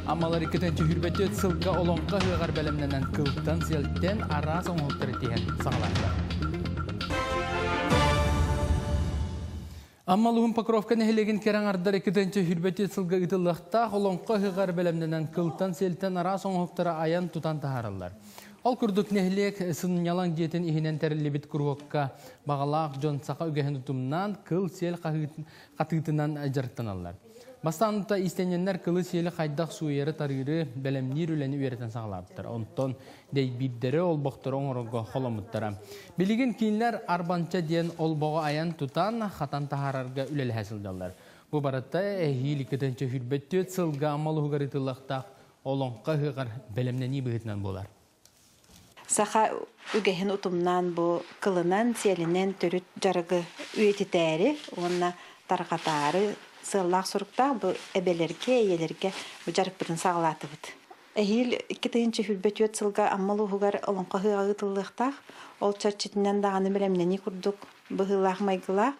Аммалар 224 сылга олоҥхо ыһыаҕар бэлэмнэнэн кылтан-сиэлтэн араас оҥоһуктары тиһэн саҕалаатылар. Амма улууһун Покровка нэһилиэгин кэрэ аҥардар 224 сылга ыытыллыахтаах олоҥхо ыһыаҕар бэлэмнэнэн кылтан-сиэлтэн араас оҥоһуктары айан тутан таһаараллар. Ол курдук нэһилиэк сынньалаҥ дьиэтин иһинэн тэриллибит куруһуокка баҕалаах дьон саха үгэһин утумнаан кыл-сиэл хатыытынан дьарыктаналлар. Бастаан ута иистэнньэннэр кылы-сиэли хайдах сууйары-тарыыры, бэлэмниир үлэни үөрэтэн саҕалаабыттар. Онтон дэйбиирдэри, олбохтору оҥорорго холоммуттара. Билигин кинилэр арбанча диэн олбоҕу айан тутан, хатан таһаарарга үлэлэһэ сылдьаллар. Бу барыта эһиил 224 сылга Амма улууһугар ыытыллыахтаах Олоҥхо ыһыаҕар бэлэмнэнии быһыытынан буолар. Саха үгэһин утумнаан бу кылынан, сиэлинэн төрүт дьарыгы үйэтитээри уонна тарҕатаары сыаллаах-соруктаах бу эбэлэргэ, ийэлэргэ бу дьарыкпытын саҕалаатыбыт. Эһиил 2024 сылга Амма улууһугар Олоҥхо ыһыаҕа ыытыллыахтаах. Ол чэрчитинэн даҕаны бэлэмнэнии курдук быһыылаах-майгылаах.